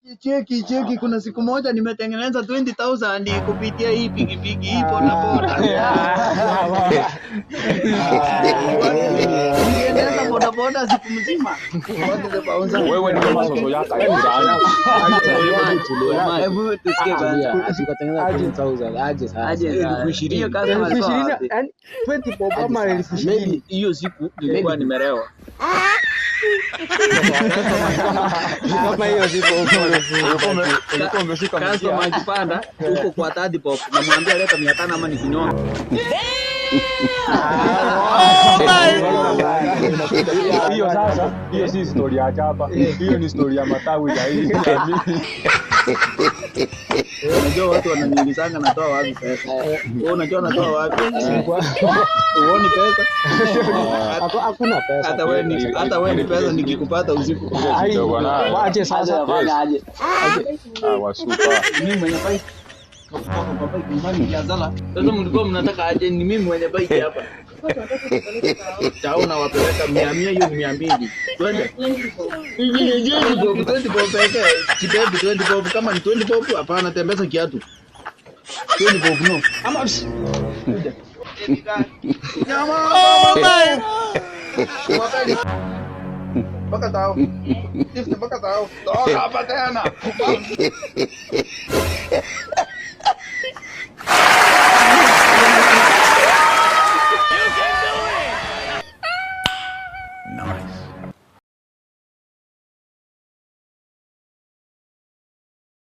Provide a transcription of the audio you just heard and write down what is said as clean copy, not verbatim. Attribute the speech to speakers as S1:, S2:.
S1: Cheki cheki, kuna siku moja nimetengeneza 20,000 kupitia hii pikipiki hii boda boda. Niliendesha boda boda siku mzima.
S2: Wewe ni kama soso yako jirani.
S3: Hebu tusikie kwanza.
S4: Tukatengeneza 20,000 aje sasa.
S3: Aje sasa.
S2: 20,000.
S3: Hiyo customer
S5: Elfu
S3: alikuwa
S5: ishirini,
S3: wapi?
S5: yaani 20 bob ama 20,000.
S2: Maybe hiyo siku nilikuwa nimelewa.
S5: Kama hiyo siku
S2: Ulikuwa umeshika
S1: Customer
S2: mkia.
S1: akipanda huko kwa 30 bob, namwambia leta 500 ama nikunyoa.
S2: Hiyo sasa, hiyo si story ya chapa. Hiyo ni story ya matawi zaidi.
S1: Unajua watu wananiulizanga natoa wapi pesa. Wewe unajua natoa wapi? Huoni pesa?
S4: Hakuna pesa.
S1: Hata wewe ni pesa nikikupata usiku.
S5: Ai,
S2: Kidogo nayo.
S5: wache
S3: Aje
S5: sasa.
S3: afanye aje.
S2: Ah, wasupa.
S1: Mimi mwenye bike. Kutoka kwa bike nyumbani kiazala. Sasa mlikuwa mnataka aje ni mimi mwenye bike hapa. Chao na wapeleka 100 100, hiyo ni 200. Twende. 20 bob, 20 bob pekee. Sipendi 20 bob, kama ni 20 bob hapana, tembeza kiatu. 20 bob no. Ama kuja. Oh my. Mpaka tao. Mpaka tao. Toka hapa tena.